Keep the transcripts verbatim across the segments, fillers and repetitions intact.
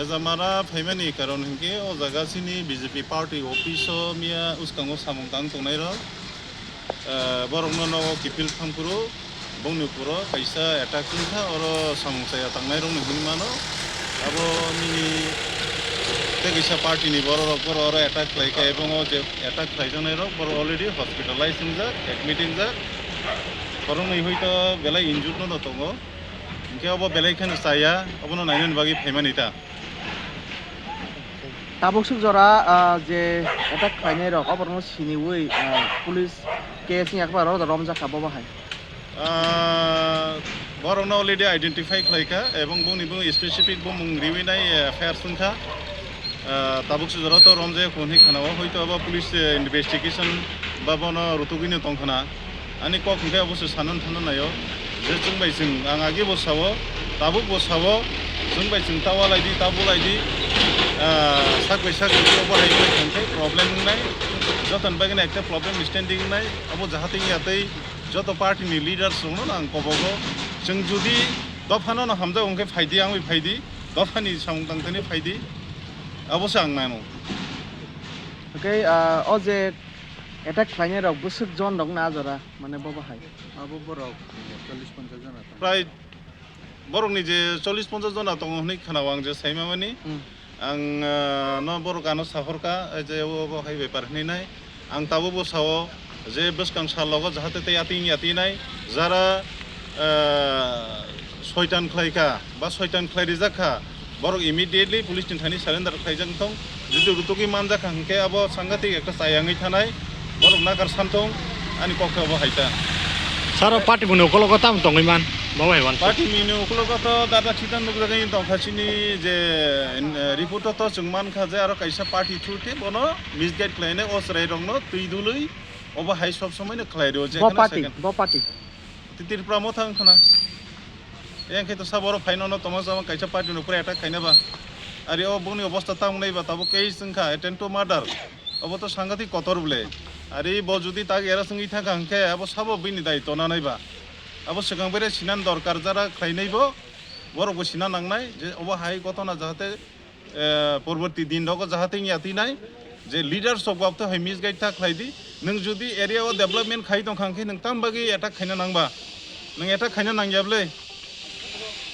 Hezamara phaimani karon hinkhe o jaga chini B J P party office o miya uskango samung tang tongnai rok, eh, borokno nogo kiphil thangphuru bongni uporo kaisa attack wngkha, oro samung chaya tangnai rokno hinwi mano. Abo nini tei kaisa party ni borok rok borok oro attack khlaikha, ebong o je attack khlaijaknai rok borok already hospitalized wngjak, admit wngjak, borokni hoito belai injured no tongo. Hinkhe obo belai kheno chaya, obono nainani bagwi phaimani ta. Tabuk swk jora, ah, je attack khlainai rok, oborokno siniwi, ah, police case ni yakbar rok romjak kha, bobo hai. Ah, borokno already identify khlaikha, ebong bongni bong specific bumung riwi nai, eh, F I R swngkha. Ah, tabuk swk jora to romjak hwnwi khana-o, hoito obo police, eh, investigation ba bono rutugwino tongkhna. Ani kok hwnkhe obo se sanan thana naio je chwng bai chwng, ang age bo sao, tabuk bo sao, chwng bai chwng ta walai di, ta bulai di, ah, sak bai sak obo hai wngkhe problem wngnai, joto ni bagwi no ekta problem standing wngnai, obo jahate wngya tei joto party ni leaders rokno ang kobogo, chwng jodi dophano no hamjak hwnkhe phai di, ang bai phai di, dophani samung tang thani phai di, obo se ang nano. Hwnkhe, ah, o je attack khlainai rok bwswk jon rok na jora, mane bobo hai? Abo borok chollish ponchash jona tongo. Prai borokni je chollish ponchash jona tongo hwnwi khwnao ang je saimamani. Hmm. Ang, ah, no borok ano sahorkha, je o, bo hai bepar hwnwi nai. Ang tabuk bo sao je bwskang sal logo jahate tei atwing atwinai jara, ah, soitan khlaikha ba soitan khlai rijak kha, borok immediately police ni thani surrender khlaijak thung. Jodi rutugwi manjak kha hwnkhe abo sangatik ekta chayangwi thanai, borok nakar san thung, ani kok khe abo hai ta. Sir, o party bini ukologo tamo tongwi man? Bo hai wan. Party bini ukologo to dada khitan nukjagwi tongkha chini je, eh, report o to chwng mankha je aro kaisa party through khe bono misguide khlainai o chwrai rokno twi dului obo hai sob somoi no khlai rio je Bo kheno party, second. Bo party. Ti Tripura Motha wngkhana. Yang khe to sabo oro phaino no tongma sama kaisa party no pura attack khaina ba. Ari o boni obosta tamo nai ba tabuk case wngkha attempt to murder. Obo to sangatik kotor bole. Ari bo jodi tak era swngwi thangkha hwnkhe abo sabo bini daitw na nai ba. Abo swkang bere sinan dorkar jara khlainai bo. Borok bo sina nangnai je obo hai gotona jahate eh, porborti din rogo jahate wngya twi nai je leaders rok bab to hai misguide ta khlai di. Nwng jodi area o development khai tong kha hwnkhe nwng tam bagwi attack khaina nang ba? Nwng attack khaina nang ya bwle?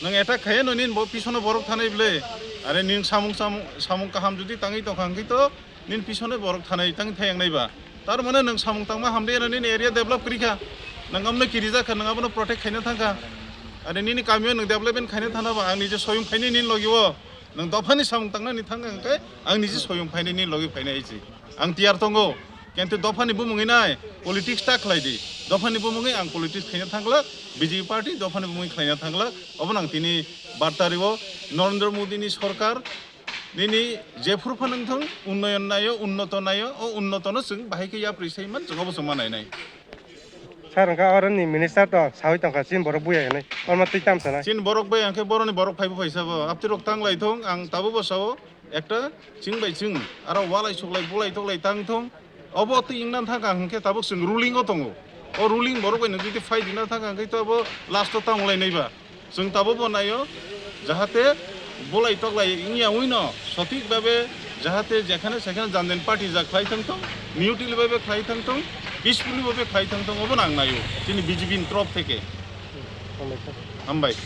Nwng attack khaiya no nini bo pisono borok thanai bwle? Are nini samung, samung, samung kaham jodi tangwi tong kha hwnkhe to nini pisono borok thanai tang thayang nai ba? Tar mane nwng samung tangma hamde eno nini area develop kwrwi kha. Nwng amno kirijak kha, nwng abono protect khaina thang kha. Are nini kamio nwng development khaina thana ba? Ang nije soyung phaini nini logi o. Nwng dophani samung tangnani thangkha hwnkhe ang niji soyung phainai, nini logi phainai hai se. Ang tiyar tongo. Kintu dophani bumungwi nai politics ta khlai di. Dophani bumungwi ang politics khaina thangla, B J P party dophani bumungwi khlaina thangla. Obono ang tini barta rio, Narendra Modi ni sorkar nini jephuru phano wngthong, unnoyon naio, unnoto naio, o unnotono chwng bahai khe yapri sai man, chwng obo chwng ma nainai. Sir, hwnkha oroni minister to sawi tongkha, chini borok buya hinwi. Orma twi tam sanai. Chini borok bai hwnkhe boroni borok phaibo phaisa bo. Aptirok tanglai thung, ang tabuk bo sao, ekta chwng bai chwng, aro walai suklai, bulai toklai tang thung. Obo twi wngna thangkha hwnkhe tabuk chwng ruling o tongo. O ruling borok bai nw jodi phai dina thangkha hwnkhe to abo last o tang wnglainai ba. Chwng tabuk bo naio, jahate bulai toklai wngya wngwi no sothik babe jahate jekhane sekhane jan jan party ja khlai thang thung, neutral babe khlai thang thung, peacefully babe khlai thang thung, obo nang naio chini B J P ni trop theke. Hambai.